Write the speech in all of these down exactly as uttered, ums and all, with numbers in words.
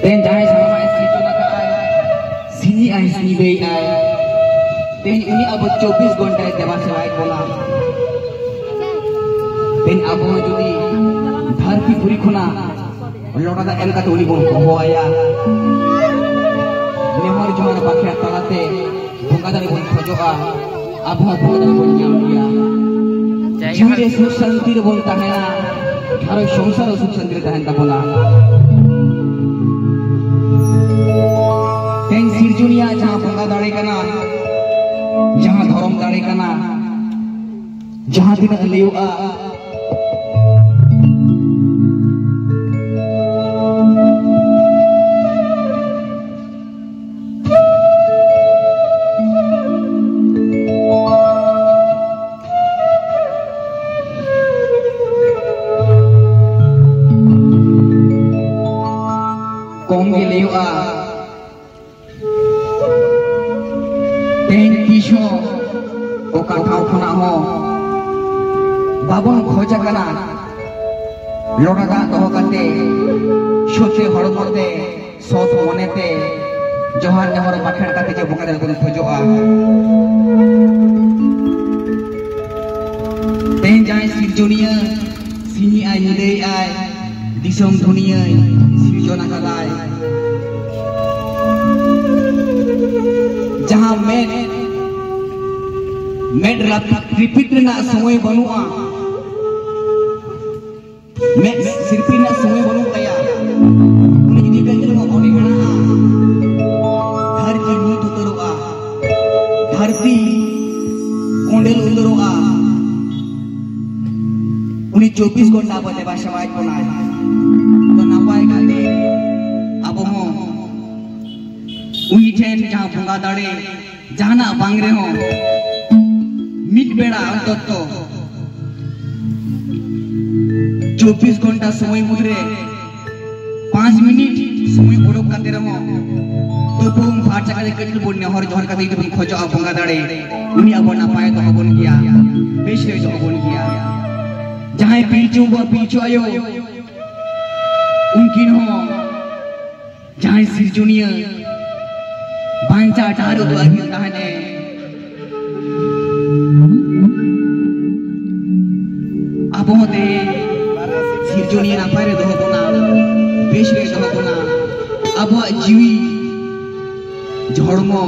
ᱛᱮᱦᱮᱧ ᱡᱟᱦᱟᱸᱭ ᱥᱟᱱᱟᱢᱟᱜ ᱮ ᱥᱤᱨᱡᱚᱱ ᱟᱠᱟᱫᱼᱟᱭ, ᱥᱤᱧᱮᱜᱼᱟᱭ, ᱧᱤᱫᱟᱹᱭᱮᱜᱼᱟᱭ, ᱛᱮᱦᱮᱧ ᱩᱱᱤ ᱟᱵᱚ ᱪᱚᱵᱵᱤᱥ ᱜᱷᱚᱱᱴᱟᱭ ᱫᱮᱵᱟ ᱥᱮᱵᱟᱭᱮᱫ ᱵᱚᱱᱟ᱾ ᱛᱮᱦᱮᱧ ᱟᱵᱚ ᱦᱚᱸ ᱡᱩᱫᱤ ᱫᱷᱟᱹᱨᱛᱤ ᱯᱩᱨᱤ ᱠᱷᱚᱱᱟᱜ ᱞᱚᱴᱟ ᱫᱟᱜ ᱮᱢ ᱠᱟᱛᱮ ᱩᱱᱤ ᱵᱚᱱ ᱦᱚᱦᱚ ᱟᱭᱟ, ᱱᱮᱦᱚᱨ ᱡᱚᱦᱟᱨ ᱵᱟᱠᱷᱮᱲ ᱛᱟᱞᱟᱛᱮ ᱵᱚᱸᱜᱟ ᱫᱟᱲᱮ ᱵᱚᱱ ᱠᱷᱚᱡᱚᱜᱼᱟ, ᱟᱵᱚ ᱦᱚᱸ ᱵᱚᱸᱜᱟ ᱫᱟᱲᱮ ᱵᱚᱱ ᱧᱟᱢ ᱜᱮᱭᱟ᱾ ᱡᱤᱣᱤ ᱨᱮ ᱥᱩᱠ ᱥᱟᱱᱛᱤ ᱨᱮᱵᱚᱱ ᱛᱟᱦᱮᱱᱟ, ᱜᱷᱟᱨᱚᱸᱡᱽ ᱥᱚᱝᱥᱟᱨ ᱦᱚᱸ ᱥᱩᱠ ᱥᱟᱱᱛᱤ ᱨᱮ ᱛᱟᱦᱮᱱ ᱛᱟᱵᱚᱱᱟ᱾ ᱛᱮᱦᱮᱧ ᱥᱤᱨᱡᱚᱱᱤᱭᱟᱹ ᱡᱟᱦᱟᱸ ᱵᱚᱸᱜᱟ ᱫᱟᱲᱮ ᱠᱟᱱᱟ, ᱡᱟᱦᱟᱸ ᱫᱷᱚᱨᱚᱢ ᱫᱟᱲᱮ ᱠᱟᱱᱟ, ᱡᱟᱦᱟᱸ ᱛᱤᱱᱟᱹᱜ ᱞᱟᱹᱭᱚᱜᱼᱟ, ᱠᱚᱢ ᱜᱮ ᱞᱟᱹᱭᱚᱜᱼᱟ᱾ ᱛᱮᱦᱮᱧ ᱛᱤᱥ ᱦᱚᱸ ᱚᱠᱟ ᱴᱷᱟᱶ ᱠᱷᱚᱱᱟᱜ ᱦᱚᱸ ᱵᱟᱵᱚᱱ ᱠᱷᱚᱡ ᱟᱠᱟᱱᱟ ᱞᱚᱴᱟ ᱫᱟᱜ ᱫᱚᱦᱚ ᱠᱟᱛᱮ, ᱥᱚᱛᱮ ᱦᱚᱲᱢᱚ ᱛᱮ, ᱥᱚᱛ ᱢᱚᱱᱮ ᱛᱮ, ᱡᱚᱦᱟᱨ ᱱᱮᱦᱚᱨ ᱵᱟᱠᱷᱮᱲ ᱠᱟᱛᱮ ᱡᱮ ᱵᱚᱸᱜᱟ ᱫᱟᱲᱮ ᱵᱚᱱ ᱠᱷᱚᱡᱚᱜᱼᱟ᱾ ᱛᱮᱦᱮᱧ ᱡᱟᱦᱟᱸᱭ ᱥᱤᱨᱡᱚᱱᱤᱭᱟᱹ, ᱥᱤᱧᱮᱜᱼᱟᱭ, ᱧᱤᱫᱟᱹᱭᱮᱜᱼᱟᱭ, ᱫᱤᱥᱚᱢ ᱫᱩᱱᱤᱭᱟᱹᱭ ᱥᱤᱨᱡᱚᱱ ᱟᱠᱟᱫᱟᱭ᱾ ᱡᱟᱦᱟᱸ ᱢᱮᱫ, ᱢᱮᱫ ᱨᱟᱯ-, ᱨᱤᱯᱤᱴ ᱨᱮᱱᱟᱜ ᱥᱚᱢᱚᱭ ᱵᱟᱹᱱᱩᱜᱼᱟ, ᱢᱮᱫ ᱥᱤᱨᱯᱤ ᱨᱮᱱᱟᱜ ᱥᱚᱢᱚᱭ ᱵᱟᱹᱱᱩᱜ ᱛᱟᱭᱟ᱾ ᱩᱱᱤ ᱡᱩᱫᱤ ᱠᱟᱹᱡ ᱪᱩᱞᱩᱝ ᱚᱱᱮ ᱢᱮᱱᱟᱜᱼᱟ, ᱫᱷᱟᱹᱨᱛᱤ ᱧᱩᱛ ᱩᱛᱟᱹᱨᱚᱜᱼᱟ, ᱫᱷᱟᱹᱨᱛᱤ ᱠᱚᱸᱰᱮᱞ ᱩᱛᱟᱹᱨᱚᱜᱼᱟ᱾ ᱩᱱᱤ ᱪᱚᱵᱵᱤᱥ ᱜᱷᱚᱱᱴᱟ ᱟᱵᱚ ᱫᱮᱵᱟ ᱥᱮᱵᱟᱭᱮᱫ ᱵᱚᱱᱟᱭ᱾ ᱛᱚ ᱱᱟᱯᱟᱭ ᱠᱟᱛᱮ ᱟᱵᱚ ᱦᱚᱸ ᱩᱱᱤ ᱴᱷᱮᱱ ᱡᱟᱦᱟᱸ ᱵᱚᱸᱜᱟ ᱫᱟᱲᱮ, ᱡᱟᱦᱟᱱᱟᱜ ᱵᱟᱝ ᱨᱮᱦᱚᱸ ᱢᱤᱫ ᱵᱮᱲᱟ ᱚᱱᱛᱚᱛᱚ ᱪᱚᱵᱵᱤᱥ ᱜᱷᱚᱱᱴᱟ ᱥᱚᱢᱚᱭ ᱢᱩᱫᱽᱨᱮ ᱯᱟᱸᱪ ᱢᱤᱱᱤᱴ ᱥᱚᱢᱚᱭ ᱚᱰᱚᱠ ᱠᱟᱛᱮ ᱨᱮᱦᱚᱸ ᱛᱩᱯᱩ ᱩᱢ ᱯᱷᱟᱨᱪᱟ ᱠᱟᱛᱮ ᱠᱟᱹᱴᱤᱡ ᱵᱚᱱ ᱱᱮᱦᱚᱨ ᱡᱚᱦᱟᱨ ᱠᱟᱛᱮ ᱡᱩᱫᱤ ᱵᱚᱱ ᱠᱷᱚᱡᱚᱜᱼᱟ ᱵᱚᱸᱜᱟ ᱫᱟᱲᱮ, ᱩᱱᱤ ᱟᱵᱚ ᱱᱟᱯᱟᱭ ᱫᱚᱦᱚ ᱵᱚᱱ ᱜᱮᱭᱟ, ᱵᱮᱥ ᱨᱮ ᱫᱚᱦᱚ ᱵᱚᱱ ᱜᱮᱭᱟ᱾ ᱡᱟᱦᱟᱸᱭ ᱯᱤᱞᱪᱩ ᱵᱟᱵᱟ ᱯᱤᱞᱪᱩ ᱟᱭᱳ, ᱩᱱᱠᱤᱱ ᱦᱚᱸ ᱥᱤᱨᱡᱚᱱᱤᱭᱟᱹ ᱵᱟᱧᱪᱟᱣ ᱰᱟᱦᱟᱨ ᱩᱫᱩᱜ ᱟᱹᱠᱤᱱ ᱛᱟᱦᱮᱱᱮ᱾ ᱟᱵᱚ ᱦᱚᱸ ᱛᱮᱦᱮᱧ ᱥᱤᱨᱡᱚᱱᱤᱭᱟᱹ ᱱᱟᱯᱟᱭ ᱨᱮ ᱫᱚᱦᱚ ᱵᱚᱱᱟ, ᱵᱮᱥ ᱨᱮ ᱫᱚᱦᱚ ᱵᱚᱱᱟ, ᱟᱵᱚᱣᱟᱜ ᱡᱤᱣᱤ ᱦᱚᱲᱢᱚ,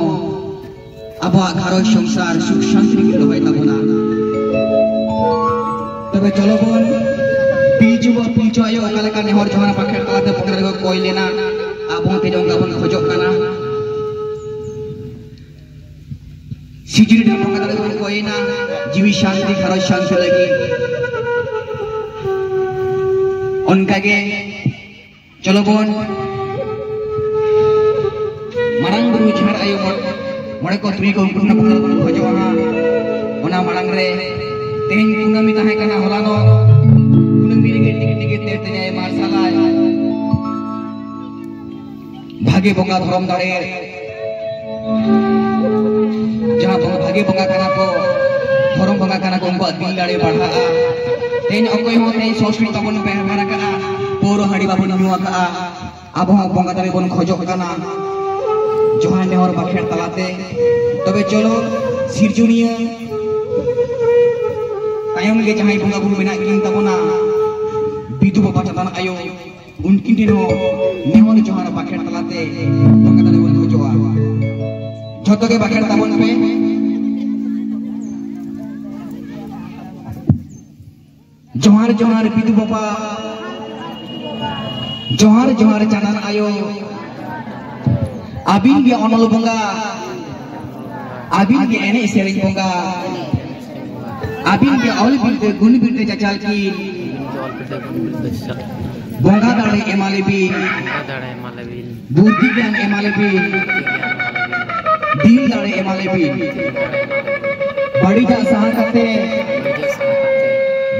ᱟᱵᱚᱣᱟᱜ ᱜᱷᱟᱨᱚᱸᱡᱽ ᱥᱚᱝᱥᱟᱨ ᱥᱩᱠ ᱥᱟᱱᱛᱤ ᱨᱮᱜᱮ ᱫᱚᱦᱚᱭ ᱛᱟᱵᱚᱱᱟ᱾ ᱛᱚᱵᱮ ᱪᱚᱞᱚ ᱵᱚᱱ ᱯᱤᱞᱪᱩ ᱵᱟ ᱯᱤᱞᱪᱩ ᱟᱭᱳ ᱚᱠᱟ ᱞᱮᱠᱟ ᱱᱮᱦᱚᱨ ᱡᱚᱦᱟᱨ ᱵᱟᱠᱷᱮᱲ ᱛᱟᱞᱟᱛᱮ ᱵᱚᱸᱜᱟ ᱨᱮᱠᱚ ᱠᱚᱭ ᱞᱮᱱᱟ, ᱟᱵᱚ ᱦᱚᱸ ᱛᱮᱦᱮᱧ ᱚᱱᱠᱟ ᱵᱚᱱ ᱠᱷᱚᱡᱚᱜ ᱠᱟᱱᱟ᱾ ᱥᱤᱡᱤᱨ ᱰᱷᱮᱨ ᱵᱚᱸᱜᱟ ᱫᱟᱲᱮ ᱵᱚᱱ ᱠᱚᱭᱮᱱᱟ, ᱡᱤᱣᱤ ᱥᱟᱱᱛᱤ, ᱜᱷᱟᱨᱚᱸᱡᱽ ᱥᱟᱱᱛᱤ ᱞᱟᱹᱜᱤᱫ᱾ ᱚᱱᱠᱟᱜᱮ ᱪᱚᱞᱚ ᱵᱚᱱ ᱢᱟᱨᱟᱝ ᱵᱩᱨᱩ ᱡᱟᱦᱮᱨ ᱟᱭᱳ ᱢᱚ-, ᱢᱚᱬᱮ ᱠᱚ ᱛᱩᱨᱩᱭ ᱠᱚ ᱩᱱᱠᱩ ᱴᱷᱮᱱ ᱵᱚᱸᱜᱟ ᱵᱚᱱ ᱠᱷᱚᱡᱚᱜᱼᱟ ᱦᱟᱸᱜ᱾ ᱚᱱᱟ ᱢᱟᱲᱟᱝ ᱨᱮ ᱛᱮᱦᱮᱧ ᱠᱩᱱᱟᱹᱢᱤ ᱛᱟᱦᱮᱸ ᱠᱟᱱᱟ, ᱦᱚᱞᱟ ᱫᱚ ᱠᱩᱱᱟᱹᱢᱤ ᱨᱮᱜᱮ ᱴᱤᱠ ᱴᱤᱠ ᱛᱮ ᱛᱮᱧᱟᱭ ᱢᱟᱨᱥᱟᱞᱟᱭ᱾ ᱵᱷᱟᱜᱮ ᱵᱚᱸᱜᱟ ᱫᱷᱚᱨᱚᱢ ᱫᱟᱲᱮ, ᱡᱟᱦᱟᱸ ᱵᱚᱸᱜᱟ, ᱵᱷᱟᱜᱮ ᱵᱚᱸᱜᱟ ᱠᱟᱱᱟ ᱠᱚ, ᱫᱷᱚᱨᱚᱢ ᱵᱚᱸᱜᱟ ᱠᱟᱱᱟ ᱠᱚ, ᱩᱱᱠᱩᱣᱟᱜ ᱫᱤᱞ ᱫᱟᱲᱮ ᱵᱟᱲᱦᱟᱜᱼᱟ᱾ ᱛᱮᱦᱮᱧ ᱚᱠᱚᱭ ᱦᱚᱸ ᱛᱮᱦᱮᱧ ᱥᱚᱥᱠᱨᱤᱛ ᱵᱟᱵᱚᱱ ᱵᱮᱵᱚᱦᱟᱨ ᱟᱠᱟᱫᱼᱟ, ᱯᱟᱹᱣᱨᱟᱹ ᱦᱟᱺᱰᱤ ᱵᱟᱵᱚᱱ ᱧᱩ ᱟᱠᱟᱫᱼᱟ᱾ ᱟᱵᱚ ᱦᱚᱸ ᱵᱚᱸᱜᱟ ᱫᱟᱲᱮ ᱵᱚᱱ ᱠᱷᱚᱡᱚᱜ ᱠᱟᱱᱟ, ᱡᱚᱦᱟᱨ ᱱᱮᱦᱚᱨ ᱵᱟᱠᱷᱮᱲ ᱛᱟᱞᱟᱛᱮ᱾ ᱛᱚᱵᱮ ᱪᱚᱞᱚ, ᱥᱤᱨᱡᱚᱱᱤᱭᱟᱹ ᱛᱟᱭᱚᱢ ᱜᱮ ᱡᱟᱦᱟᱸᱭ ᱵᱚᱸᱜᱟ ᱵᱩᱨᱩ ᱢᱮᱱᱟᱜ ᱠᱤᱱ ᱛᱟᱵᱚᱱᱟ, ᱵᱤᱫᱩ ᱵᱟᱵᱟ ᱪᱟᱸᱫᱟᱱ ᱟᱭᱳ, ᱩᱱᱠᱤᱱ ᱴᱷᱮᱱ ᱦᱚᱸ ᱱᱮᱦᱚᱨ ᱡᱚᱦᱟᱨ ᱵᱟᱠᱷᱮᱲ ᱛᱟᱞᱟᱛᱮ ᱵᱚᱸᱜᱟ ᱫᱟᱲᱮ ᱵᱚᱱ ᱠᱷᱚᱡᱚᱜᱼᱟ᱾ ᱡᱷᱚᱛᱚ ᱜᱮ ᱵᱟᱠᱷᱮᱲ ᱛᱟᱵᱚᱱ ᱯᱮ᱾ ᱡᱚᱦᱟᱨ ᱡᱚᱦᱟᱨ ᱵᱤᱫᱩ ᱵᱟᱵᱟ, ᱡᱚᱦᱟᱨ ᱡᱚᱦᱟᱨ ᱪᱟᱸᱫᱟᱱ ᱟᱭᱳ, ᱟᱹᱵᱤᱱ ᱜᱮ ᱚᱱᱚᱞ ᱵᱚᱸᱜᱟ, ᱟᱹᱵᱤᱱ ᱜᱮ ᱮᱱᱮᱡ ᱥᱮᱨᱮᱧ ᱵᱚᱸᱜᱟ, ᱟᱹᱵᱤᱱ ᱜᱮ ᱚᱞ ᱵᱤᱨᱫᱟᱹ ᱜᱩᱱ ᱵᱤᱨᱫᱟᱹ ᱪᱟᱪᱟᱞ ᱠᱤᱱ᱾ ᱵᱚᱸᱜᱟ ᱫᱟᱲᱮ ᱮᱢᱟᱞᱮ ᱵᱤᱱ, ᱵᱚᱸᱜᱟ ᱫᱟᱲᱮ ᱮᱢᱟᱞᱮ ᱵᱤᱱ, ᱵᱩᱫᱽᱫᱷᱤ ᱜᱮᱭᱟᱱ ᱮᱢᱟᱞᱮ ᱵᱤᱱ, ᱵᱩᱫᱽᱫᱷᱤ ᱜᱮᱭᱟᱱ ᱮᱢᱟᱞᱮ ᱵᱤᱱ, ᱫᱤᱞ ᱫᱟᱲᱮ ᱮᱢᱟᱞᱮ ᱵᱤᱱ᱾ ᱫᱤᱞ ᱫᱟᱲᱮ ᱮᱢᱟᱞᱮ ᱵᱤᱱ᱾ ᱵᱟᱹᱲᱤᱡᱟᱜ ᱥᱟᱦᱟ ᱠᱟᱛᱮ, ᱵᱟᱹᱲᱤᱡᱟᱜ ᱥᱟᱦᱟ ᱠᱟᱛᱮ,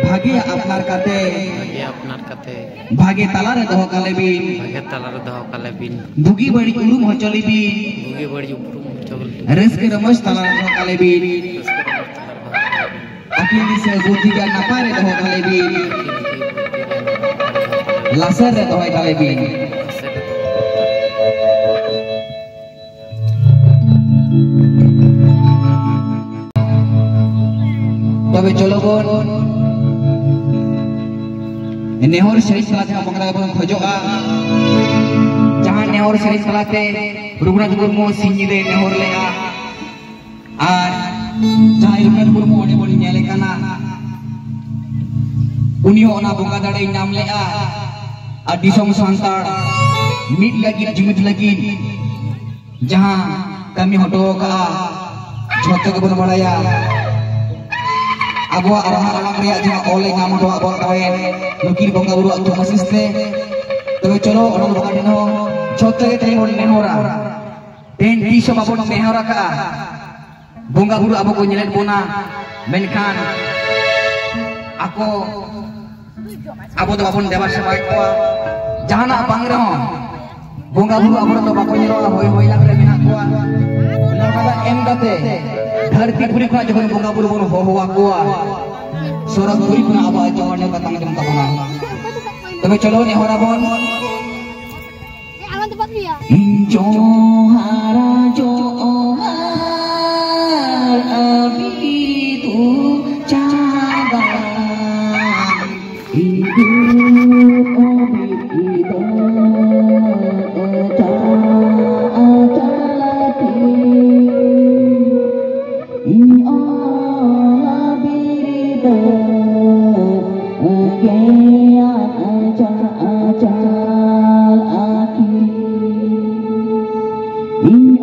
ᱵᱷᱟᱜᱮᱭᱟᱜ ᱟᱯᱱᱟᱨ ᱠᱟᱛᱮ, ᱵᱷᱟᱜᱮᱭᱟᱜ ᱟᱯᱱᱟᱨ ᱠᱟᱛᱮ, ᱵᱷᱟᱜᱮ ᱛᱟᱞᱟᱨᱮ ᱫᱚᱦᱚ ᱠᱟᱞᱮ ᱵᱤᱱ᱾ ᱵᱷᱟᱜᱮ ᱛᱟᱞᱟᱨᱮ ᱫᱚᱦᱚ ᱠᱟᱞᱮ ᱵᱤᱱ᱾ ᱵᱩᱜᱤ ᱵᱟᱹᱲᱤᱡ ᱩᱨᱩᱢ ᱦᱚᱪᱚ ᱞᱮ ᱵᱤᱱ᱾ ᱵᱩᱜᱤ ᱵᱟᱹᱲᱤᱡ ᱩᱯᱨᱩᱢ ᱦᱚᱪᱚ ᱞᱮ ᱵᱤᱱ᱾ ᱨᱟᱹᱥᱠᱟᱹ ᱨᱚᱢᱚᱡᱽ ᱛᱟᱞᱟᱨᱮ ᱫᱚᱦᱚ ᱠᱟᱞᱮ ᱵᱤᱱ᱾ ᱨᱟᱹᱥᱠᱟᱹ ᱨᱚᱢᱚᱡᱽ ᱛᱟᱞᱟᱨᱮ ᱫᱚᱦᱚ ᱠᱟᱞᱮ ᱵᱤᱱ᱾ ᱟᱹᱠᱤᱞ ᱫᱤᱥᱟᱹ ᱵᱩᱫᱽᱫᱷᱤ ᱜᱮᱭᱟᱱ ᱱᱟᱯᱟᱭ ᱨᱮ ᱫᱚᱦᱚ ᱠᱟᱞᱮ ᱵᱤᱱ᱾ ᱟᱹᱠᱤᱞ ᱫᱤᱥᱟᱹ ᱵᱩᱫᱽᱫᱷᱤ ᱜᱮᱭᱟᱱ ᱱᱟᱯᱟᱭ ᱨᱮ ᱫᱚᱦᱚ ᱠᱟᱞᱮ ᱵᱤᱱ᱾ ᱞᱟᱥᱮᱨ ᱨᱮ ᱫᱚᱦᱚᱭ ᱠᱟᱞᱮ ᱵᱤᱱ᱾ ᱞᱟᱥᱮᱨ ᱨᱮ ᱫᱚᱦᱚ ᱠᱟᱞᱮ ᱵᱤᱱ᱾ ᱛᱟᱵᱚᱱ ᱱᱮᱦᱚᱨ ᱥᱮᱨᱮᱧ ᱛᱟᱞᱟᱛᱮ ᱵᱚᱸᱜᱟ ᱵᱚᱱ ᱠᱷᱚᱡᱚᱜᱼᱟ, ᱡᱟᱦᱟᱸ ᱱᱮᱦᱚᱨ ᱥᱮᱨᱮᱧ ᱛᱟᱞᱟᱛᱮ ᱨᱚᱜᱷᱩᱱᱟᱛᱷ ᱢᱩᱨᱢᱩ ᱥᱤᱧ ᱧᱤᱫᱟᱹᱭ ᱱᱮᱦᱚᱨ ᱞᱮᱜᱼᱟ᱾ ᱟᱨ ᱡᱟᱦᱟᱸᱭ ᱨᱚᱜᱷᱩᱱᱟᱛᱷ ᱢᱩᱨᱢᱩ ᱚᱸᱰᱮ ᱵᱚᱱ ᱧᱮᱞᱮ ᱠᱟᱱᱟ, ᱩᱱᱤ ᱦᱚᱸ ᱚᱱᱟ ᱵᱚᱸᱜᱟ ᱫᱟᱲᱮᱭ ᱧᱟᱢ ᱞᱮᱜᱼᱟ᱾ ᱟᱨ ᱫᱤᱥᱚᱢ ᱥᱟᱱᱛᱟᱲ ᱢᱤᱫ ᱞᱟᱹᱜᱤᱫ, ᱡᱩᱢᱤᱫ ᱞᱟᱹᱜᱤᱫ ᱡᱟᱦᱟᱸ ᱠᱟᱹᱢᱤ ᱦᱚᱴᱚ ᱟᱠᱟᱫᱼᱟ, ᱡᱷᱚᱛᱚ ᱜᱮᱵᱚᱱ ᱵᱟᱲᱟᱭᱟ᱾ ᱟᱵᱚᱣᱟᱜ ᱨᱟᱦᱟ ᱟᱲᱟᱝ ᱨᱮᱭᱟᱜ ᱡᱟᱦᱟᱸ ᱚᱞ ᱮ ᱧᱟᱢ ᱦᱚᱴᱚ ᱟᱵᱚᱱ ᱛᱟᱦᱮᱸᱫ ᱱᱩᱠᱤᱱ ᱵᱚᱸᱜᱟ ᱵᱩᱨᱩᱣᱟᱜ ᱛᱷᱩᱢ ᱟᱥᱤᱥ ᱛᱮ᱾ ᱛᱚᱵᱮ ᱪᱚᱞᱚ, ᱚᱱᱟ ᱵᱚᱸᱜᱟ ᱴᱷᱮᱱ ᱦᱚᱸ ᱡᱷᱚᱛᱚ ᱜᱮ ᱛᱮᱦᱮᱧ ᱵᱚᱱ ᱱᱮᱦᱚᱨᱟ᱾ ᱛᱮᱦᱮᱧ ᱛᱤᱥ ᱦᱚᱸ ᱵᱟᱵᱚᱱ ᱱᱮᱦᱚᱨ ᱟᱠᱟᱫᱼᱟ᱾ ᱵᱚᱸᱜᱟ ᱵᱩᱨᱩ ᱟᱵᱚ ᱠᱚ ᱧᱮᱞᱮᱫ ᱵᱚᱱᱟ, ᱢᱮᱱᱠᱷᱟᱱ ᱟᱠᱚ, ᱟᱵᱚ ᱫᱚ ᱵᱟᱵᱚᱱ ᱫᱮᱵᱟ ᱥᱮᱵᱟᱭᱮᱫ ᱠᱚᱣᱟ᱾ ᱡᱟᱦᱟᱱᱟᱜ ᱵᱟᱝ ᱨᱮᱦᱚᱸ ᱵᱚᱸᱜᱟ ᱵᱩᱨᱩ ᱟᱵᱚ ᱨᱮᱱ ᱫᱚ ᱵᱟᱠᱚ ᱧᱮᱞᱚᱜᱼᱟ, ᱦᱚᱭ ᱦᱚᱭᱞᱟᱝ ᱨᱮ ᱢᱮᱱᱟᱜ ᱠᱚᱣᱟ᱾ ᱞᱟᱜᱟ ᱫᱟᱜ ᱮᱢ ᱠᱟᱛᱮ ᱫᱷᱟᱹᱨᱛᱤ ᱯᱩᱨᱤ ᱠᱷᱚᱱᱟᱜ ᱡᱚᱠᱷᱚᱱ ᱵᱚᱸᱜᱟ ᱵᱩᱨᱩ ᱵᱚᱱ ᱦᱚᱦᱚ ᱟᱠᱚᱣᱟ, ᱥᱚᱨᱚᱜᱽ ᱯᱩᱨᱤ ᱠᱷᱚᱱᱟᱜ ᱟᱵᱚᱣᱟᱜ ᱡᱚᱦᱟᱨ ᱱᱮᱣᱛᱟ ᱛᱟᱝ ᱡᱚᱢ ᱛᱟᱵᱚᱱᱟ᱾ ᱛᱚᱵᱮ ᱪᱚᱞᱚ ᱱᱮᱦᱚᱨ ᱟᱵᱚᱱ᱾ ᱤᱧ ᱡᱚᱦᱟᱨᱟ ᱡᱚᱦᱟᱨ ᱟᱹᱵᱤ ᱫᱩ ᱪᱟᱸᱫᱟ᱾ ᱤᱧ ᱫᱩ ᱟᱹᱵᱤ ᱫᱚ ᱪᱟ ᱪᱟᱞᱟᱛᱤ᱾ ᱤᱧ ᱚᱞᱟ ᱵᱤᱨᱤᱫᱟᱹ ᱜᱮᱭᱟ ᱟᱪᱟ ᱟᱪᱟᱞ ᱟᱹᱠᱤᱞ᱾ ᱤᱧ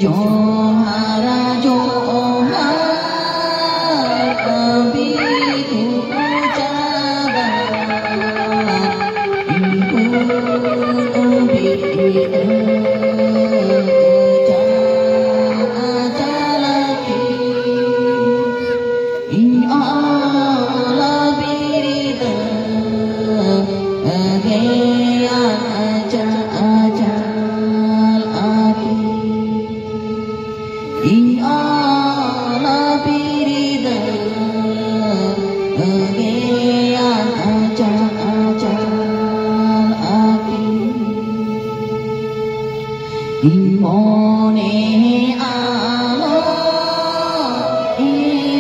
ᱡᱚᱦᱟᱨ ᱡᱚᱦᱟᱨ ᱟᱹᱵᱤ ᱠᱚ ᱪᱟᱵᱟ, ᱤᱧ ᱠᱚ ᱟᱹᱵᱤ ᱪᱟ ᱪᱟᱞᱟᱠᱤ᱾ ᱤᱧ ᱚᱞ ᱵᱤᱨᱤᱫ ᱟᱜᱮᱭᱟᱱ ᱪᱟᱞ ᱟᱹᱠᱤ᱾ ᱤᱧ ᱚᱞ ᱵᱤᱨᱤᱫ ᱟᱜᱮᱭᱟᱱ ᱪᱟᱞ ᱟᱹᱠᱤ᱾ ᱤᱧ ᱢᱚᱱᱮ ᱟᱞᱚ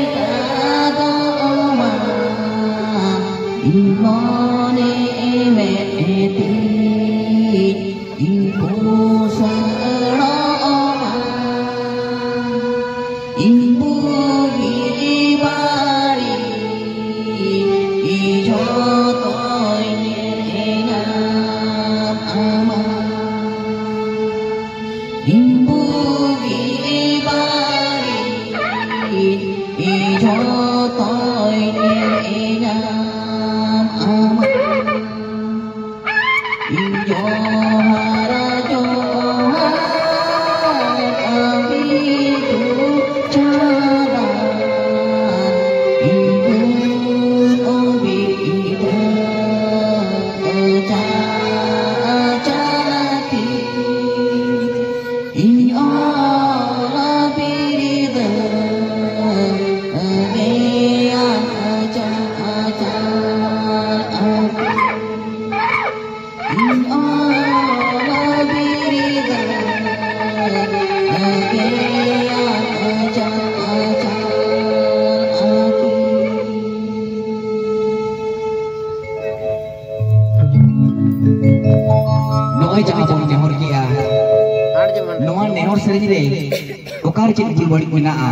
ᱮᱴᱟᱜᱚᱜ ᱢᱟ, ᱤᱧ ᱢᱚᱱᱮ ᱢᱮᱫ ᱛᱤ ᱤᱧ ᱯᱩᱥᱟᱹᱲᱚᱜ ᱢᱟ᱾ ᱤᱧ ᱵᱩᱜᱤ ᱵᱟᱹᱲᱤᱡ ᱡᱷᱚᱛᱚᱧ ᱧᱮᱞ ᱧᱟᱢ ᱟᱢᱟ᱾ ᱤᱧ ᱵᱩᱜᱤ ᱵᱟᱹᱲᱤᱡ ᱡᱷᱚᱛᱚᱧ ᱧᱮᱞ ᱧᱟᱢ ᱟᱢᱟ᱾ ᱤᱧ ᱡᱚᱦᱟᱨ ᱡᱚᱦᱟᱨ ᱟᱹᱵᱤ ᱫᱩ ᱪᱟᱞᱟᱜ, ᱤᱧ ᱫᱩ ᱚᱵᱤ ᱤᱫᱟᱹ ᱪᱟ ᱪᱟᱞᱟᱠᱤ᱾ ᱤᱧ ᱚᱞ ᱵᱤᱨᱤᱫ ᱟᱜᱮᱭᱟᱱ ᱪᱟ ᱪᱟᱞ ᱟᱹᱠᱤ᱾ ᱤᱧ ᱚᱞ ᱵᱤᱨᱤᱫ ᱟᱜᱮᱭᱟᱱ ᱪᱟ ᱪᱟᱞ ᱟᱹᱠᱤ᱾ ᱱᱚᱜᱼᱚᱭ ᱡᱟᱦᱟᱸ ᱵᱚᱱ ᱱᱮᱦᱚᱨ ᱠᱮᱜᱼᱟ, ᱱᱚᱣᱟ ᱱᱮᱦᱚᱨ ᱥᱮᱨᱮᱧ ᱨᱮ ᱚᱠᱟᱨᱮ ᱪᱮᱫ ᱵᱷᱩᱞ ᱵᱟᱹᱲᱤᱡ ᱢᱮᱱᱟᱜᱼᱟ?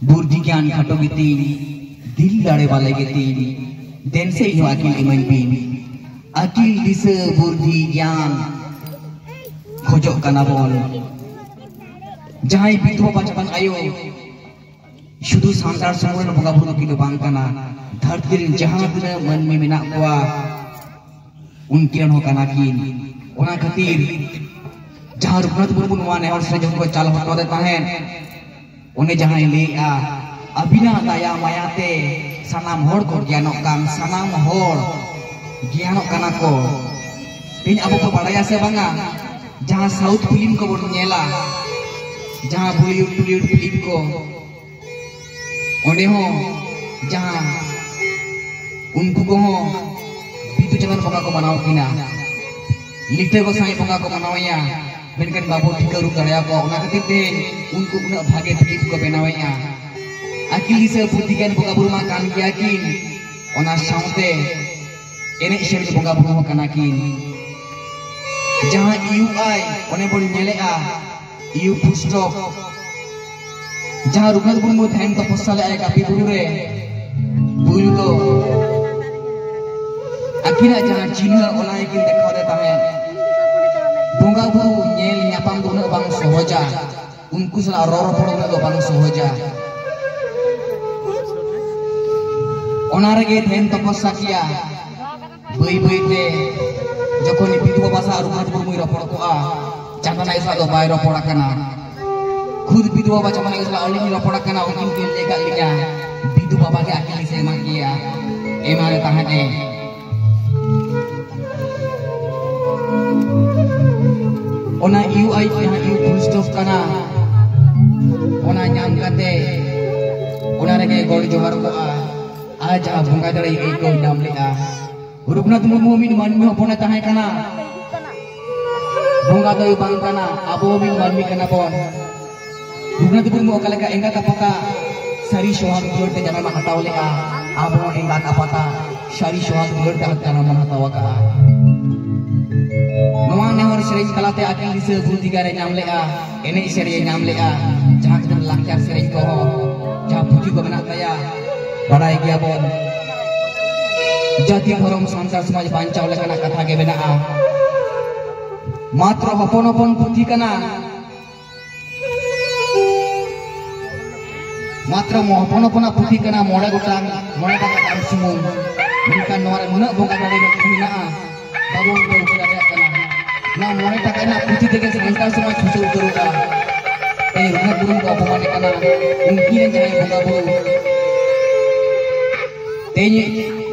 ᱵᱩᱨᱫᱷᱤ ᱜᱮᱭᱟᱱ ᱠᱷᱟᱴᱚ ᱜᱮᱛᱤᱧ, ᱫᱤᱞ ᱫᱟᱲᱮ ᱵᱟᱞᱮ ᱜᱮᱛᱤᱧ, ᱫᱮᱱ ᱥᱮ ᱤᱧ ᱦᱚᱸ ᱟᱹᱠᱤᱞ ᱤᱢᱟᱹᱧ ᱵᱤᱱ᱾ ᱟᱹᱠᱤᱞ, ᱫᱤᱥᱟᱹ, ᱵᱩᱨᱫᱷᱤ, ᱜᱮᱭᱟᱱ ᱠᱷᱚᱡᱚᱜ ᱠᱟᱱᱟ ᱵᱚᱱ᱾ ᱡᱟᱦᱟᱸᱭ ᱵᱤᱫᱷᱩᱣᱟ ᱵᱟᱪᱟᱣᱟᱱ ᱟᱭᱳ ᱥᱩᱫᱷᱩ ᱥᱟᱱᱛᱟᱲ ᱥᱚᱢᱟᱡᱽ ᱨᱮᱱ ᱵᱚᱸᱜᱟ ᱵᱩᱨᱩ ᱫᱚᱠᱤᱱ ᱫᱚ ᱵᱟᱝ ᱠᱟᱱᱟ, ᱫᱷᱟᱹᱨᱛᱤ ᱨᱮᱱ ᱡᱟᱦᱟᱸ ᱛᱤᱱᱟᱹᱜ ᱢᱟᱹᱱᱢᱤ ᱢᱮᱱᱟᱜ ᱠᱚᱣᱟ, ᱩᱱᱠᱤᱱ ᱦᱚᱸ ᱠᱟᱱᱟ ᱠᱤᱱ᱾ ᱚᱱᱟ ᱠᱷᱟᱹᱛᱤᱨ ᱡᱟᱦᱟᱸ ᱨᱚᱜᱷᱩᱱᱟᱛᱷ ᱢᱩᱨᱢᱩ ᱱᱚᱣᱟ ᱱᱮᱦᱚᱨ ᱥᱮᱨᱮᱧ ᱡᱚᱠᱷᱚᱱ ᱠᱚ ᱪᱟᱞ ᱦᱚᱴᱚ ᱟᱫᱮ ᱛᱟᱦᱮᱸᱫ, ᱚᱱᱮ ᱡᱟᱦᱟᱸᱭ ᱞᱟᱹᱭᱮᱜᱼᱟ, "ᱟᱹᱵᱤᱱᱟᱜ ᱫᱟᱭᱟ ᱢᱟᱭᱟ ᱛᱮ ᱥᱟᱱᱟᱢ ᱦᱚᱲ ᱠᱚ ᱜᱮᱭᱟᱱᱚᱜ ᱠᱟᱱ, ᱥᱟᱱᱟᱢ ᱦᱚᱲ ᱜᱮᱭᱟᱱᱚᱜ ᱠᱟᱱᱟ ᱠᱚ᱾" ᱛᱮᱦᱮᱧ ᱟᱵᱚ ᱠᱚ ᱵᱟᱲᱟᱭᱟ ᱥᱮ ᱵᱟᱝᱟ, ᱡᱟᱦᱟᱸ ᱥᱟᱣᱩᱛᱷ ᱯᱷᱤᱞᱢ ᱠᱚᱵᱚᱱ ᱧᱮᱞᱟ, ᱡᱟᱦᱟᱸ ᱵᱚᱞᱤᱣᱩᱰ ᱴᱚᱞᱤᱣᱩᱰ ᱯᱷᱤᱞᱢ ᱠᱚ, ᱚᱸᱰᱮ ᱦᱚᱸ ᱡᱟᱦᱟᱸ ᱩᱱᱠᱩ ᱠᱚᱦᱚᱸ ᱵᱤᱫᱩ ᱪᱟᱸᱫᱟᱱ ᱵᱚᱸᱜᱟ ᱠᱚ ᱢᱟᱱᱟᱣ ᱠᱤᱱᱟ, ᱞᱤᱴᱟᱹ ᱜᱚᱸᱥᱟᱭ ᱵᱚᱸᱜᱟ ᱠᱚ ᱢᱟᱱᱟᱣᱮᱭᱟ, ᱢᱮᱱᱠᱷᱟᱱ ᱵᱟᱵᱚ ᱴᱷᱤᱠᱟᱹ ᱨᱩ ᱫᱟᱲᱮᱭᱟᱠᱚᱣᱟ᱾ ᱚᱱᱟ ᱠᱷᱟᱹᱛᱤᱨ ᱛᱮ ᱩᱱᱠᱩ ᱩᱱᱟᱹᱜ ᱵᱷᱟᱜᱮ ᱯᱷᱤᱞᱢ ᱠᱚ ᱵᱮᱱᱟᱣᱮᱫᱼᱟ᱾ ᱟᱹᱠᱤᱞ ᱫᱤᱥᱟᱹ ᱵᱩᱫᱽᱫᱷᱤ ᱜᱮᱭᱟᱱ ᱵᱚᱸᱜᱟ ᱵᱩᱨᱩ ᱢᱟ ᱠᱟᱱ ᱜᱮᱭᱟ ᱠᱤᱱ, ᱚᱱᱟ ᱥᱟᱶᱛᱮ ᱮᱱᱮᱡ ᱥᱮᱨᱮᱧ ᱵᱚᱸᱜᱟ ᱵᱩᱨᱩ ᱦᱚᱸ ᱠᱟᱱᱟ ᱠᱤᱱ᱾ ᱡᱟᱦᱟᱸ ᱤᱭᱩ ᱟᱭ ᱚᱱᱮ ᱵᱚᱱ ᱧᱮᱞᱮᱜᱼᱟ, ᱤᱭᱩ ᱯᱩᱥᱴᱚᱠ, ᱡᱟᱦᱟᱸ ᱨᱚᱜᱷᱩᱱᱟᱛᱷ ᱢᱩᱨᱢᱩ ᱛᱟᱦᱮᱱ ᱛᱚᱯᱚᱥᱟ ᱞᱮᱫᱼᱟᱭ ᱠᱟᱹᱯᱤ ᱵᱩᱨᱩ ᱨᱮ, ᱯᱩᱭᱞᱩ ᱫᱚ ᱟᱹᱠᱤᱱᱟᱜ ᱡᱟᱦᱟᱸ ᱪᱤᱱᱦᱟᱹ ᱚᱱᱟ ᱜᱮᱠᱤᱱ ᱫᱮᱠᱷᱟᱣ ᱟᱫᱮ ᱛᱟᱦᱮᱸᱫ᱾ ᱵᱚᱸᱜᱟ ᱵᱩᱨᱩ ᱧᱮᱞ ᱧᱟᱯᱟᱢ ᱫᱚ ᱩᱱᱟᱹᱜ ᱵᱟᱝ ᱥᱚᱦᱚᱡᱟ, ᱩᱱᱠᱩ ᱥᱟᱞᱟᱜ ᱨᱚᱲ ᱨᱚᱯᱚᱲ ᱩᱱᱟᱹᱜ ᱫᱚ ᱵᱟᱝ ᱥᱚᱦᱚᱡᱟ᱾ ᱚᱱᱟ ᱨᱮᱜᱮ ᱛᱟᱦᱮᱱ ᱛᱚᱯᱚᱥᱟ ᱠᱮᱭᱟ᱾ ᱵᱟᱹᱭ ᱵᱟᱹᱭ ᱛᱮ ᱡᱚᱠᱷᱚᱱ ᱵᱤᱫᱷᱩ ᱵᱟᱵᱟ ᱥᱟᱶ ᱨᱚᱜᱷᱩᱱᱟᱛᱷ ᱢᱩᱨᱢᱩᱭ ᱨᱚᱯᱚᱲ ᱠᱚᱜᱼᱟ, ᱪᱟᱸᱫᱟᱱ ᱟᱭᱳ ᱥᱟᱞᱟᱜ ᱫᱚ ᱵᱟᱭ ᱨᱚᱯᱚᱲ ᱟᱠᱟᱱᱟ᱾ ᱠᱷᱩᱫ ᱵᱤᱫᱷᱩ ᱵᱟᱵᱟ ᱪᱟᱸᱫᱟᱱ ᱟᱭᱳ ᱥᱟᱞᱟᱜ ᱟᱹᱞᱤᱧ ᱞᱤᱧ ᱨᱚᱯᱚᱲ ᱟᱠᱟᱱᱟ, ᱩᱱᱠᱤᱱ ᱠᱤᱱ ᱞᱟᱹᱭ ᱠᱟᱜ ᱞᱤᱧᱟ, ᱵᱤᱫᱷᱩ ᱵᱟᱵᱟ ᱜᱮ ᱟᱹᱠᱤᱞ ᱫᱤᱥᱟᱹ ᱮᱢᱟ ᱠᱤᱱᱟ, ᱮᱢᱟᱭ ᱛᱟᱦᱮᱸᱫ ᱮ᱾ ᱚᱱᱟ ᱤᱭᱩ ᱟᱭ ᱡᱟᱦᱟᱸ ᱤᱭᱩ ᱯᱷᱩᱞ ᱥᱴᱚᱯ ᱠᱟᱱᱟ, ᱚᱱᱟ ᱧᱟᱢ ᱠᱟᱛᱮ ᱚᱱᱟ ᱨᱮᱜᱮ ᱜᱚᱰ ᱡᱚᱦᱟᱨ ᱠᱚᱜᱼᱟ᱾ ᱟᱨ ᱡᱟᱦᱟᱸ ᱵᱚᱸᱜᱟ ᱫᱟᱲᱮ ᱟᱹᱭᱠᱟᱹᱣ ᱧᱟᱢ ᱞᱮᱫᱼᱟ᱾ ᱨᱚᱜᱷᱩᱱᱟᱛᱷ ᱢᱩᱨᱢᱩ ᱢᱤᱫ ᱢᱟᱹᱱᱢᱤ ᱦᱚᱯᱚᱱᱮ ᱛᱟᱦᱮᱸ ᱠᱟᱱᱟ, ᱵᱚᱸᱜᱟ ᱫᱚᱭ ᱵᱟᱝ ᱠᱟᱱᱟ, ᱟᱵᱚ ᱦᱚᱸ ᱢᱤᱫ ᱢᱟᱹᱱᱢᱤ ᱠᱟᱱᱟ ᱵᱚᱱ᱾ ᱨᱚᱜᱷᱩᱱᱟᱛᱷ ᱢᱩᱨᱢᱩ ᱚᱠᱟ ᱞᱮᱠᱟ ᱮᱸᱜᱟᱛ ᱟᱯᱟᱛᱟᱜ ᱥᱟᱹᱨᱤ ᱥᱚᱦᱟᱜ ᱫᱩᱞᱟᱹᱲ ᱛᱮ ᱡᱟᱱᱟᱢ ᱮ ᱦᱟᱛᱟᱣ ᱞᱮᱫᱼᱟ, ᱟᱵᱚ ᱦᱚᱸ ᱮᱸᱜᱟᱛ ᱟᱯᱟᱛᱟᱜ ᱥᱟᱹᱨᱤ ᱥᱚᱦᱟᱜ ᱫᱩᱞᱟᱹᱲ ᱛᱮ ᱡᱟᱱᱟᱢ ᱵᱚᱱ ᱦᱟᱛᱟᱣ ᱟᱠᱟᱫᱼᱟ᱾ ᱱᱚᱣᱟ ᱱᱮᱦᱚᱨ ᱥᱮᱨᱮᱧ ᱛᱟᱞᱟᱛᱮ ᱟᱹᱠᱤᱞ ᱫᱤᱥᱟᱹ ᱵᱩᱫᱽᱫᱷᱤ ᱜᱮᱭᱟᱱ ᱮ ᱧᱟᱢ ᱞᱮᱫᱼᱟ, ᱮᱱᱮᱡ ᱥᱮᱨᱮᱧ ᱮ ᱧᱟᱢ ᱞᱮᱫᱼᱟ, ᱡᱟᱦᱟᱸ ᱠᱷᱟᱹᱛᱤᱨ ᱞᱟᱠᱪᱟᱨ ᱥᱮᱨᱮᱧ ᱠᱚᱦᱚᱸ ᱡᱟᱦᱟᱸ ᱯᱩᱛᱷᱤ ᱠᱚ ᱢᱮᱱᱟᱜ ᱛᱟᱭᱟ, ᱵᱟᱲᱟᱭ ᱜᱮᱭᱟᱵᱚᱱ᱾ ᱡᱟᱹᱛᱤ ᱫᱷᱚᱨᱚᱢ ᱥᱟᱱᱛᱟᱲ ᱥᱚᱢᱟᱡᱽ ᱵᱟᱧᱪᱟᱣ ᱞᱮᱠᱟᱱᱟᱜ ᱠᱟᱛᱷᱟ ᱜᱮ ᱢᱮᱱᱟᱜᱼᱟ᱾ ᱢᱟᱛᱨᱚ ᱦᱚᱯᱚᱱ ᱦᱚᱯᱚᱱ ᱯᱩᱛᱷᱤ ᱠᱟᱱᱟ, ᱢᱟᱛᱨᱚ ᱦᱚᱯᱚᱱ ᱦᱚᱯᱚᱱᱟᱜ ᱯᱩᱛᱷᱤ ᱠᱟᱱᱟ, ᱢᱚᱬᱮ ᱜᱚᱴᱟᱝ, ᱢᱚᱬᱮ ᱴᱟᱠᱟ ᱫᱟᱢ ᱥᱩᱢᱩᱝ᱾ ᱢᱮᱱᱠᱷᱟᱱ ᱱᱚᱣᱟ ᱨᱮ ᱱᱩᱱᱟᱹᱜ ᱵᱚᱸᱜᱟ ᱫᱟᱲᱮ ᱢᱮᱱᱟᱜᱼᱟ, ᱵᱟᱵᱚᱱ ᱴᱷᱟᱹᱣᱠᱟᱹ ᱫᱟᱲᱮᱭᱟᱜ ᱠᱟᱱᱟ᱾ ᱱᱚᱣᱟ ᱢᱚᱬᱮ ᱴᱟᱠᱟ ᱨᱮᱱᱟᱜ ᱯᱩᱛᱷᱤ ᱛᱮᱜᱮ ᱥᱟᱱᱛᱟᱲ ᱥᱚᱢᱟᱡᱽ ᱥᱩᱥᱟᱹᱨ ᱩᱛᱟᱹᱨᱚᱜᱼᱟ᱾ ᱛᱮᱦᱮᱧ ᱨᱚᱜᱷᱩᱱᱟᱛᱷ ᱢᱩᱨᱢᱩ ᱠᱚ ᱚᱯᱚᱢᱟᱱᱮ ᱠᱟᱱᱟ, ᱩᱱᱠᱤᱱ ᱨᱮᱱ ᱡᱟᱦᱟᱸᱭ ᱵᱚᱸᱜᱟ ᱵᱩᱨᱩ, ᱛᱮᱦᱮᱧ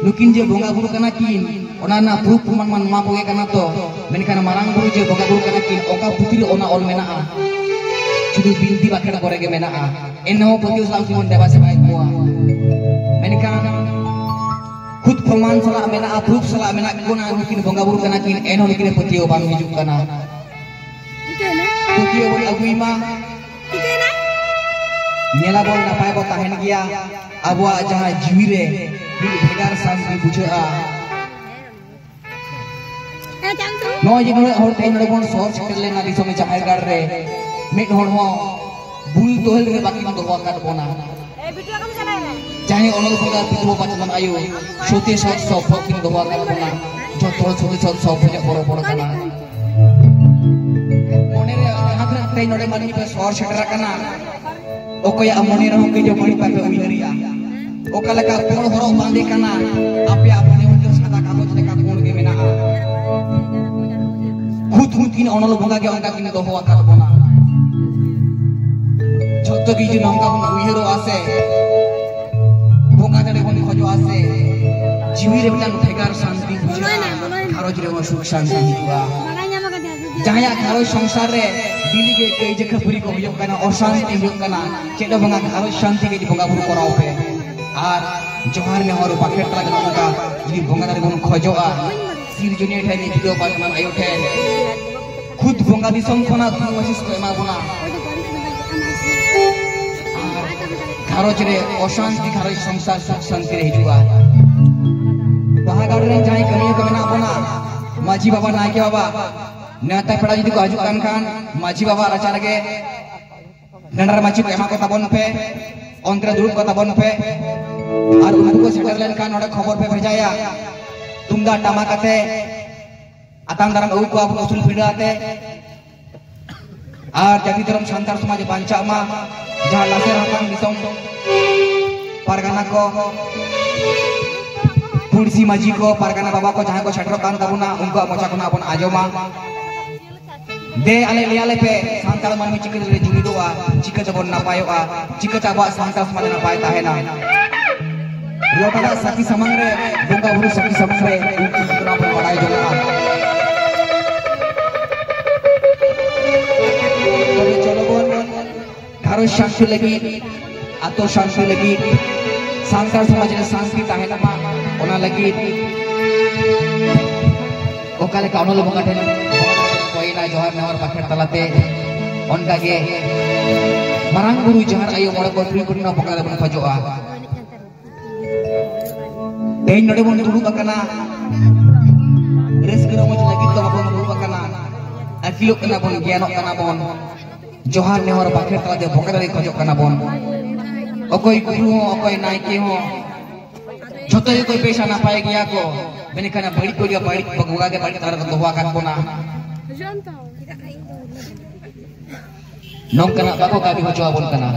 ᱱᱩᱠᱤᱱ ᱡᱮ ᱵᱚᱸᱜᱟ ᱵᱩᱨᱩ ᱠᱟᱱᱟ ᱠᱤᱱ, ᱚᱱᱟ ᱨᱮᱱᱟᱜ ᱯᱨᱩᱯ ᱯᱨᱚᱢᱟᱱ ᱢᱟ ᱱᱚᱣᱟ ᱠᱚᱜᱮ ᱠᱟᱱᱟ ᱛᱚ᱾ ᱢᱮᱱᱠᱷᱟᱱ ᱢᱟᱨᱟᱝ ᱵᱩᱨᱩ ᱡᱮ ᱵᱚᱸᱜᱟ ᱵᱩᱨᱩ ᱠᱟᱱᱟ ᱠᱤᱱ, ᱚᱠᱟ ᱯᱩᱛᱷᱤ ᱨᱮ ᱚᱱᱟ ᱚᱞ ᱢᱮᱱᱟᱜᱼᱟ? ᱥᱩᱫᱷᱩ ᱵᱤᱱᱛᱤ ᱵᱟᱠᱷᱮᱲ ᱠᱚᱨᱮ ᱜᱮ ᱢᱮᱱᱟᱜᱼᱟ᱾ ᱮᱱᱦᱚᱸ ᱯᱟᱹᱛᱭᱟᱹᱣ ᱥᱟᱞᱟᱜ ᱠᱤᱱ ᱵᱚᱱ ᱫᱮᱵᱟ ᱥᱮᱵᱟᱭᱮᱫ ᱠᱚᱣᱟ᱾ ᱢᱮᱱᱠᱷᱟᱱ ᱠᱷᱩᱫ ᱯᱨᱚᱢᱟᱱ ᱥᱟᱞᱟᱜ ᱢᱮᱱᱟᱜᱼᱟ, ᱯᱨᱩᱯ ᱥᱟᱞᱟᱜ ᱢᱮᱱᱟᱜ ᱠᱚ, ᱱᱩᱠᱤᱱ ᱵᱚᱸᱜᱟ ᱵᱩᱨᱩ ᱠᱟᱱᱟ ᱠᱤᱱ, ᱮᱱᱦᱚᱸ ᱱᱩᱠᱤᱱ ᱯᱟᱹᱛᱭᱟᱹᱣ ᱵᱟᱝ ᱦᱤᱡᱩᱜ ᱠᱟᱱᱟ᱾ ᱯᱟᱹᱛᱭᱟᱹᱣ ᱵᱚᱱ ᱟᱹᱜᱩᱭ ᱢᱟ᱾ ᱧᱮᱞᱟᱵᱚᱱ, ᱱᱟᱯᱟᱭ ᱵᱚ ᱛᱟᱦᱮᱱ ᱜᱮᱭᱟ᱾ ᱟᱵᱚᱣᱟᱜ ᱡᱟᱦᱟᱸ ᱡᱤᱣᱤ ᱨᱮ ᱢᱤᱫ ᱵᱷᱮᱜᱟᱨ ᱥᱟᱱᱛᱤ ᱵᱩᱡᱷᱟᱹᱜᱼᱟ᱾ ᱱᱚᱜᱼᱚᱭ ᱡᱮ ᱱᱩᱱᱟᱹᱜ ᱦᱚᱲ ᱛᱮᱦᱮᱧ ᱱᱚᱰᱮ ᱵᱚᱱ ᱥᱚᱦᱚᱨ ᱥᱮᱴᱮᱨ ᱞᱮᱱᱟ ᱫᱤᱥᱚᱢ ᱡᱟᱦᱮᱨ ᱜᱟᱲ ᱨᱮ, ᱢᱤᱫ ᱦᱚᱲ ᱦᱚᱸ ᱵᱩᱞ ᱛᱚᱦᱮᱞ ᱨᱮ ᱵᱟᱹᱠᱤᱱ ᱫᱚᱦᱚ ᱟᱠᱟᱫ ᱵᱚᱱᱟ᱾ ᱡᱟᱦᱟᱸᱭ ᱚᱱᱚᱞ ᱵᱚᱸᱜᱟ ᱯᱤᱴᱷᱩᱣᱟᱹ ᱵᱟᱪᱷᱱᱟᱱ ᱟᱭᱳ ᱥᱚᱛᱤ ᱥᱚᱛ ᱥᱚᱵᱽᱫᱚ ᱠᱤᱱ ᱫᱚᱦᱚ ᱟᱠᱟᱫ ᱵᱚᱱᱟ᱾ ᱡᱚᱛᱚ ᱦᱚᱲ ᱥᱚᱛᱤ ᱥᱚᱛ ᱥᱚᱵᱽᱫᱚ ᱧᱚᱜ ᱵᱚᱨᱚ ᱵᱚᱨᱚ ᱠᱟᱱᱟ᱾ ᱢᱚᱱᱮᱨᱮ ᱡᱟᱦᱟᱸ ᱛᱤᱱᱟᱹᱜ ᱛᱮᱦᱮᱧ ᱱᱚᱰᱮ ᱢᱟᱹᱱᱢᱤ ᱯᱮ ᱥᱚᱦᱚᱨ ᱥᱮᱴᱮᱨ ᱟᱠᱟᱱᱟ, ᱚᱠᱚᱭᱟᱜ ᱢᱚᱱᱮ ᱨᱮᱦᱚᱸ ᱠᱟᱹᱡ ᱦᱚᱸ ᱵᱟᱹᱲᱤᱡ ᱵᱟᱯᱮ ᱩᱭᱦᱟᱹᱨᱮᱜᱼᱟ᱾ ᱚᱠᱟ ᱞᱮᱠᱟ ᱯᱩᱸᱰ ᱦᱚᱨᱚᱜ ᱵᱟᱸᱫᱮ ᱠᱟᱱᱟ, ᱟᱯᱮᱭᱟᱜ ᱢᱚᱱᱮ ᱦᱚᱸ ᱥᱟᱫᱟ ᱠᱟᱜᱚᱡᱽ ᱞᱮᱠᱟ ᱯᱩᱸᱰ ᱜᱮ ᱢᱮᱱᱟᱜᱼᱟ᱾ ᱠᱷᱩᱫ ᱠᱷᱩᱫ ᱠᱤᱱ ᱚᱱᱚᱞ ᱵᱚᱸᱜᱟ ᱜᱮ ᱚᱱᱠᱟ ᱠᱤᱱ ᱫᱚᱦᱚ ᱟᱠᱟᱫ ᱵᱚᱱᱟ᱾ ᱡᱷᱚᱛᱚ ᱜᱮ ᱡᱩᱫᱤ ᱱᱚᱝᱠᱟ ᱵᱚᱱ ᱩᱭᱦᱟᱹᱨᱚᱜᱼᱟ ᱥᱮ, ᱵᱚᱸᱜᱟ ᱫᱟᱲᱮ ᱵᱚᱱ ᱠᱷᱚᱡᱚᱜᱼᱟ ᱥᱮ, ᱡᱤᱣᱤ ᱨᱮ ᱢᱤᱫᱴᱟᱝ ᱵᱷᱮᱜᱟᱨ ᱥᱟᱱᱛᱤ ᱵᱩᱡᱷᱟᱹᱜᱼᱟ, ᱜᱷᱟᱨᱚᱸᱡᱽ ᱨᱮᱦᱚᱸ ᱥᱩᱠ ᱥᱟᱱᱛᱤ ᱦᱤᱡᱩᱜᱼᱟ᱾ ᱡᱟᱦᱟᱸᱭᱟᱜ ᱜᱷᱟᱨᱚᱸᱡᱽ ᱥᱚᱝᱥᱟᱨ ᱨᱮ ᱰᱮᱞᱤ ᱜᱮ ᱠᱟᱹᱭᱡᱟᱹ ᱠᱷᱟᱹᱯᱟᱹᱨᱤ ᱠᱚ ᱦᱩᱭᱩᱜ ᱠᱟᱱᱟ, ᱚᱥᱟᱱᱛᱤ ᱦᱩᱭᱩᱜ ᱠᱟᱱᱟ, ᱪᱮᱫ ᱦᱚᱸ ᱵᱟᱝᱟ, ᱜᱷᱟᱨᱚᱸᱡᱽ ᱥᱟᱱᱛᱤ ᱞᱟᱹᱜᱤᱫ ᱵᱚᱸᱜᱟ ᱵᱩᱨᱩ ᱠᱚᱨᱟᱣ ᱯᱮ᱾ ᱟᱨ ᱡᱚᱦᱟᱨ ᱱᱮᱦᱚᱨ ᱵᱟᱠᱷᱮᱲ ᱛᱟᱞᱟ ᱜᱟᱱᱚᱜ ᱱᱚᱝᱠᱟ ᱡᱩᱫᱤ ᱵᱚᱸᱜᱟ ᱫᱟᱲᱮ ᱵᱚᱱ ᱠᱷᱚᱡᱚᱜᱼᱟ, ᱥᱤᱨᱡᱚᱱᱤᱭᱟᱹ ᱴᱷᱮᱱ, ᱜᱤᱫᱽᱨᱟᱹ ᱯᱟᱥᱱᱟᱣ ᱟᱭᱳ ᱴᱷᱮᱱ, ᱠᱷᱩᱫ ᱵᱚᱸᱜᱟ ᱫᱤᱥᱚᱢ ᱠᱷᱚᱱᱟᱜ ᱛᱷᱩᱢ ᱟᱥᱤᱥ ᱠᱚ ᱮᱢᱟ ᱵᱚᱱᱟ᱾ ᱟᱨ ᱜᱷᱟᱨᱚᱸᱡᱽ ᱨᱮ ᱚᱥᱟᱱᱛᱤ, ᱜᱷᱟᱨᱚᱸᱡᱽ ᱥᱚᱝᱥᱟᱨ ᱥᱩᱠ ᱥᱟᱱᱛᱤ ᱨᱮ ᱦᱤᱡᱩᱜᱼᱟ᱾ ᱵᱟᱦᱟ ᱜᱟᱲ ᱨᱮᱱ ᱡᱟᱦᱟᱸᱭ ᱠᱟᱹᱢᱤᱭᱟᱹ ᱠᱚ ᱢᱮᱱᱟᱜ ᱵᱚᱱᱟ, ᱢᱟᱹᱡᱷᱤ ᱵᱟᱵᱟ, ᱱᱟᱭᱠᱮ ᱵᱟᱵᱟ, ᱱᱮᱣᱛᱟ ᱯᱮᱲᱟ ᱡᱩᱫᱤ ᱠᱚ ᱦᱤᱡᱩᱜ ᱠᱟᱱ ᱠᱷᱟᱱ, ᱢᱟᱹᱡᱷᱤ ᱵᱟᱵᱟ ᱨᱟᱪᱟ ᱨᱮᱜᱮ ᱰᱟᱸᱰᱟ ᱨᱮ ᱢᱟᱹᱪᱤ ᱠᱚ ᱮᱢᱟ ᱠᱚ ᱛᱟᱵᱚᱱ ᱯᱮ, ᱚᱱᱛᱮ ᱨᱮ ᱫᱩᱲᱩᱵ ᱠᱚ ᱛᱟᱵᱚᱱ ᱯᱮ᱾ ᱟᱨ ᱩᱱᱠᱩ ᱠᱚ ᱥᱮᱴᱮᱨ ᱞᱮᱱᱠᱷᱟᱱ ᱱᱚᱰᱮ ᱠᱷᱚᱵᱚᱨ ᱯᱮ ᱵᱷᱮᱡᱟᱭᱟ᱾ ᱛᱩᱢᱫᱟᱜ ᱴᱟᱢᱟᱠ ᱟᱛᱮ ᱟᱛᱟᱝ ᱫᱟᱨᱟᱢ ᱟᱹᱜᱩ ᱠᱚᱣᱟ ᱵᱚᱱ ᱩᱥᱩᱞ ᱯᱤᱸᱰᱟᱹ ᱟᱛᱮ᱾ ᱟᱨ ᱡᱟᱹᱛᱤ ᱫᱷᱚᱨᱚᱢ ᱥᱟᱱᱛᱟᱲ ᱥᱚᱢᱟᱡᱽ ᱵᱟᱧᱪᱟᱜ ᱢᱟ᱾ ᱡᱟᱦᱟᱸ ᱞᱟᱥᱮᱨ ᱦᱟᱛᱟᱝ ᱫᱤᱥᱚᱢ ᱯᱟᱨᱜᱟᱱᱟ ᱠᱚ, ᱯᱩᱲᱥᱤ ᱢᱟᱹᱡᱷᱤ ᱠᱚ, ᱯᱟᱨᱜᱟᱱᱟ ᱵᱟᱵᱟ ᱠᱚ, ᱡᱟᱦᱟᱸᱭ ᱠᱚ ᱥᱮᱴᱮᱨᱚᱜ ᱠᱟᱱ ᱛᱟᱵᱚᱱᱟ, ᱩᱱᱠᱩᱣᱟᱜ ᱢᱚᱪᱟ ᱠᱷᱚᱱᱟᱜ ᱵᱚᱱ ᱟᱸᱡᱚᱢᱟ᱾ ᱫᱮ ᱟᱞᱮ ᱞᱟᱹᱭ ᱟᱞᱮ ᱯᱮ, ᱥᱟᱱᱛᱟᱲ ᱢᱟᱹᱱᱢᱤ ᱪᱤᱠᱟᱹ ᱛᱮᱞᱮ ᱡᱩᱢᱤᱫᱚᱜᱼᱟ, ᱪᱤᱠᱟᱹ ᱛᱮᱵᱚᱱ ᱱᱟᱯᱟᱭᱚᱜᱼᱟ, ᱪᱤᱠᱟᱹ ᱛᱮ ᱟᱵᱚᱣᱟᱜ ᱥᱟᱱᱛᱟᱲ ᱥᱚᱢᱟᱡᱽ ᱱᱟᱯᱟᱭ ᱛᱟᱦᱮᱱᱟ? ᱞᱚᱴᱟ ᱫᱟᱜ ᱥᱟᱹᱠᱷᱤ ᱥᱟᱢᱟᱝ ᱨᱮ, ᱵᱚᱸᱜᱟ ᱵᱩᱨᱩ ᱥᱟᱹᱠᱷᱤ ᱥᱟᱢᱟᱝ ᱨᱮ ᱩᱱᱠᱩ ᱧᱩᱛᱩᱢ ᱵᱚᱱ ᱵᱟᱲᱟᱭ ᱡᱚᱝᱟ᱾ ᱛᱚᱵᱮ ᱪᱚᱞᱚ ᱵᱚᱱ ᱜᱷᱟᱨᱚᱸᱡᱽ ᱥᱟᱱᱛᱤ ᱞᱟᱹᱜᱤᱫ, ᱟᱛᱳ ᱥᱟᱱᱛᱤ ᱞᱟᱹᱜᱤᱫ, ᱥᱟᱱᱛᱟᱲ ᱥᱚᱢᱟᱡᱽ ᱨᱮ ᱥᱟᱱᱛᱤ ᱛᱟᱦᱮᱱ ᱢᱟ, ᱚᱱᱟ ᱞᱟᱹᱜᱤᱫ ᱚᱠᱟ ᱞᱮᱠᱟ ᱚᱱᱚᱞ ᱵᱚᱸᱜᱟ ᱴᱷᱮᱱ ᱠᱚᱭᱮᱱᱟ ᱡᱚᱦᱟᱨ ᱱᱮᱦᱚᱨ ᱵᱟᱠᱷᱮᱲ ᱛᱟᱞᱟᱛᱮ, ᱚᱱᱠᱟ ᱜᱮ ᱢᱟᱨᱟᱝ ᱵᱩᱨᱩ ᱡᱟᱦᱮᱨ ᱟᱭᱳ ᱢᱚᱬᱮ ᱠᱚ ᱛᱩᱨᱩᱭ ᱠᱚ ᱴᱷᱮᱱ ᱦᱚᱸ ᱵᱚᱸᱜᱟ ᱫᱟᱲᱮ ᱵᱚᱱ ᱠᱷᱚᱡᱚᱜᱼᱟ᱾ ᱛᱮᱦᱮᱧ ᱱᱚᱰᱮ ᱵᱚᱱ ᱫᱩᱲᱩᱵ ᱟᱠᱟᱱᱟ, ᱨᱟᱹᱥᱠᱟᱹ ᱨᱚᱢᱚᱡᱽ ᱞᱟᱹᱜᱤᱫ ᱫᱚ ᱵᱟᱵᱚᱱ ᱫᱩᱲᱩᱵ ᱟᱠᱟᱱᱟ, ᱟᱹᱠᱤᱞᱚᱜ ᱠᱟᱱᱟ ᱵᱚᱱ, ᱜᱮᱭᱟᱱᱚᱜ ᱠᱟᱱᱟ ᱵᱚᱱ᱾ ᱡᱚᱦᱟᱨ ᱱᱮᱦᱚᱨ ᱵᱟᱠᱷᱮᱲ ᱛᱟᱞᱟᱛᱮ ᱵᱚᱸᱜᱟ ᱫᱟᱲᱮ ᱠᱷᱚᱡᱚᱜ ᱠᱟᱱᱟ ᱵᱚᱱ᱾ ᱚᱠᱚᱭ ᱜᱩᱨᱩ ᱦᱚᱸ, ᱚᱠᱚᱭ ᱱᱟᱭᱠᱮ ᱦᱚᱸ, ᱡᱷᱚᱛᱚ ᱜᱮᱠᱚ ᱵᱮᱥᱟ ᱱᱟᱯᱟᱭ ᱜᱮᱭᱟ ᱠᱚ, ᱢᱮᱱᱠᱷᱟᱱ ᱵᱟᱹᱲᱤᱡ ᱠᱚ ᱜᱮ ᱵᱟᱹᱲᱤᱡ, ᱵᱚᱸᱜᱟ ᱜᱮ ᱵᱟᱹᱲᱤᱡ ᱛᱟᱞᱟ ᱨᱮᱠᱚ ᱫᱚᱦᱚ ᱟᱠᱟᱫ ᱵᱚᱱᱟ᱾ ᱱᱚᱝᱠᱟᱱᱟᱜ ᱵᱟᱠᱚ ᱠᱟᱹᱢᱤ ᱦᱚᱪᱚ ᱟᱵᱚᱱ ᱠᱟᱱᱟ᱾